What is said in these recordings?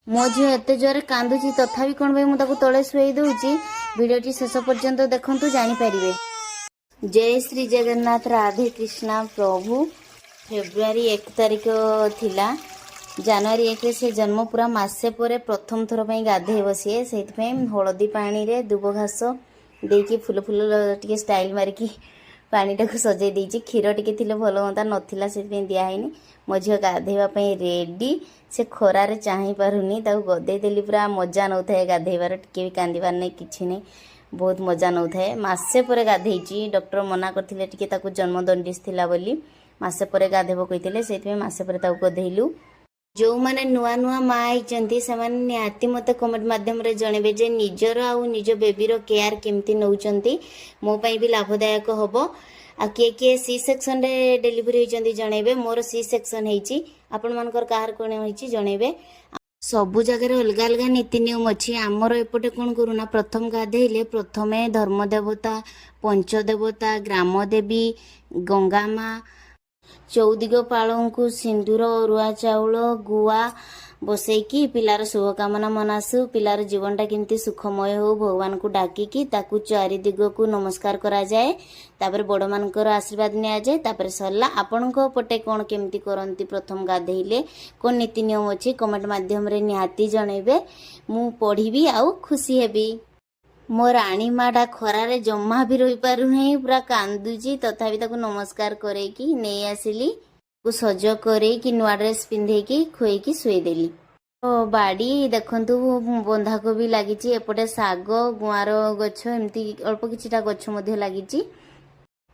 ମୋ ଝିଅ ଏତେ ଜୋରରେ କାନ୍ଦୁଛି, ତଥାପି କ'ଣ ପାଇଁ ମୁଁ ତାକୁ ତଳେ ଶୁଆଇ ଦଉଛି, ଭିଡ଼ିଓଟି ଶେଷ ପର୍ଯ୍ୟନ୍ତ ଦେଖନ୍ତୁ, ଜାଣିପାରିବେ। ଜୟ ଶ୍ରୀ ଜଗନ୍ନାଥ, ରାଧେ କୃଷ୍ଣ ପ୍ରଭୁ। ଫେବୃଆରୀ 1 ତାରିଖ ଥିଲା। ଜାନୁଆରୀ 1ରେ ସେ ଜନ୍ମ। ପୁରା ମାସେ ପରେ ପ୍ରଥମ ଥର ପାଇଁ ଗାଧେଇବ ସିଏ। ସେଇଥିପାଇଁ ହଳଦୀ ପାଣିରେ ଦୁବ ଘାସ ଦେଇକି ଫୁଲ ଫୁଲ ଟିକେ ଷ୍ଟାଇଲ ମାରିକି ପାଣିଟାକୁ ସଜେଇ ଦେଇଛି। କ୍ଷୀର ଟିକେ ଥିଲେ ଭଲ ହୁଅନ୍ତା, ନଥିଲା, ସେଥିପାଇଁ ଦିଆହେଇନି। ମୋ ଝିଅ ଗାଧେଇବା ପାଇଁ ରେଡ଼ି। ସେ ଖରାରେ ଚାହିଁ ପାରୁନି, ତାକୁ ଗଦେଇ ଦେଲି। ପୁରା ମଜା ନେଉଥାଏ ଗାଧେଇବାର, ଟିକେ ବି କାନ୍ଦିବାର ନାହିଁ, କିଛି ନାହିଁ, ବହୁତ ମଜା ନେଉଥାଏ। ମାସେ ପରେ ଗାଧେଇଛି। ଡକ୍ଟର ମନା କରିଥିଲେ ଟିକେ, ତାକୁ ଜନ୍ମ ଦଣ୍ଡିସ୍ ଥିଲା ବୋଲି ମାସେ ପରେ ଗାଧେଇବ କହିଥିଲେ। ସେଇଥିପାଇଁ ମାସେ ପରେ ତାକୁ ଗଧେଇଲୁ। ଯେଉଁମାନେ ନୂଆ ନୂଆ ମା ହେଇଛନ୍ତି, ସେମାନେ ନିହାତି ମୋତେ କମେଣ୍ଟ ମାଧ୍ୟମରେ ଜଣେଇବେ ଯେ ନିଜର ଆଉ ନିଜ ବେବିର କେୟାର କେମିତି ନେଉଛନ୍ତି। ମୋ ପାଇଁ ବି ଲାଭଦାୟକ ହେବ। ଆଉ କିଏ କିଏ ସି ସେକ୍ସନରେ ଡେଲିଭରି ହେଇଛନ୍ତି, ଜଣେଇବେ। ମୋର ସି ସେକ୍ସନ ହେଇଛି। ଆପଣମାନଙ୍କର କାହାର କ'ଣ ହେଇଛି, ଜଣେଇବେ। ସବୁ ଜାଗାରେ ଅଲଗା ଅଲଗା ନୀତି ନିୟମ ଅଛି। ଆମର ଏପଟେ କ'ଣ କରୁନା, ପ୍ରଥମ ଗାଧେଇଲେ ପ୍ରଥମେ ଧର୍ମ ଦେବତା, ପଞ୍ଚଦେବତା, ଗ୍ରାମ ଦେବୀ, ଗଙ୍ଗା ମା, ଚଉଦିଗପାଳଙ୍କୁ ସିନ୍ଦୁର, ଅରୁଆ ଚାଉଳ, ଗୁଆ ବସେଇକି ପିଲାର ଶୁଭକାମନା ମନାସୁ। ପିଲାର ଜୀବନଟା କେମିତି ସୁଖମୟ ହଉ, ଭଗବାନଙ୍କୁ ଡାକିକି ତାକୁ ଚାରି ଦିଗକୁ ନମସ୍କାର କରାଯାଏ। ତାପରେ ବଡ଼ମାନଙ୍କର ଆଶୀର୍ବାଦ ନିଆଯାଏ। ତାପରେ ସରିଲା। ଆପଣଙ୍କ ପଟେ କ'ଣ କେମିତି କରନ୍ତି? ପ୍ରଥମ ଗାଧେଇଲେ କ'ଣ ନୀତି ନିୟମ ଅଛି, କମେଣ୍ଟ ମାଧ୍ୟମରେ ନିହାତି ଜଣେଇବେ। ମୁଁ ପଢ଼ିବି ଆଉ ଖୁସି ହେବି। ମୋ ରାଣୀ ମାଟା ଖରାରେ ଜମା ବି ରହିପାରୁନାହିଁ, ପୁରା କାନ୍ଦୁଛି। ତଥାପି ତାକୁ ନମସ୍କାର କରେଇକି ନେଇ ଆସିଲି। ତାକୁ ସଜ କରେଇକି, ନୂଆ ଡ୍ରେସ୍ ପିନ୍ଧେଇକି, ଖୁଏଇକି ଶୁଏଇଦେଲି। ଓ ବାଡ଼ି ଦେଖନ୍ତୁ, ବନ୍ଧାକୋବି ଲାଗିଛି, ଏପଟେ ଶାଗ, ଗୁଆଁର ଗଛ, ଏମିତି ଅଳ୍ପ କିଛିଟା ଗଛ ମଧ୍ୟ ଲାଗିଛି।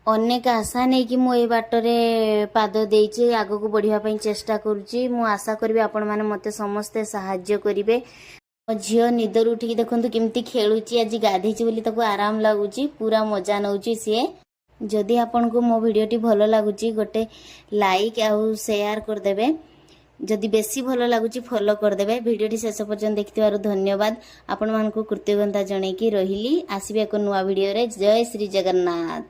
ଅନେକ ଆଶା ନେଇକି ମୁଁ ଏଇ ବାଟରେ ପାଦ ଦେଇଛି, ଆଗକୁ ବଢ଼ିବା ପାଇଁ ଚେଷ୍ଟା କରୁଛି। ମୁଁ ଆଶା କରିବି ଆପଣମାନେ ମୋତେ ସମସ୍ତେ ସାହାଯ୍ୟ କରିବେ। ମୋ ଝିଅ ନିଦରୁ ଉଠିକି ଦେଖନ୍ତୁ କେମିତି ଖେଳୁଛି। ଆଜି ଗାଧେଇଛି ବୋଲି ତାକୁ ଆରାମ ଲାଗୁଛି, ପୁରା ମଜା ନେଉଛି ସିଏ। ଯଦି ଆପଣଙ୍କୁ ମୋ ଭିଡ଼ିଓଟି ଭଲ ଲାଗୁଛି, ଗୋଟେ ଲାଇକ୍ ଆଉ ସେୟାର କରିଦେବେ। ଯଦି ବେଶୀ ଭଲ ଲାଗୁଛି, ଫଲୋ କରିଦେବେ। ଭିଡ଼ିଓଟି ଶେଷ ପର୍ଯ୍ୟନ୍ତ ଦେଖିଥିବାରୁ ଧନ୍ୟବାଦ। ଆପଣମାନଙ୍କୁ କୃତଜ୍ଞତା ଜଣେଇକି ରହିଲି। ଆସିବି ଏକ ନୂଆ ଭିଡ଼ିଓରେ। ଜୟ ଶ୍ରୀ ଜଗନ୍ନାଥ।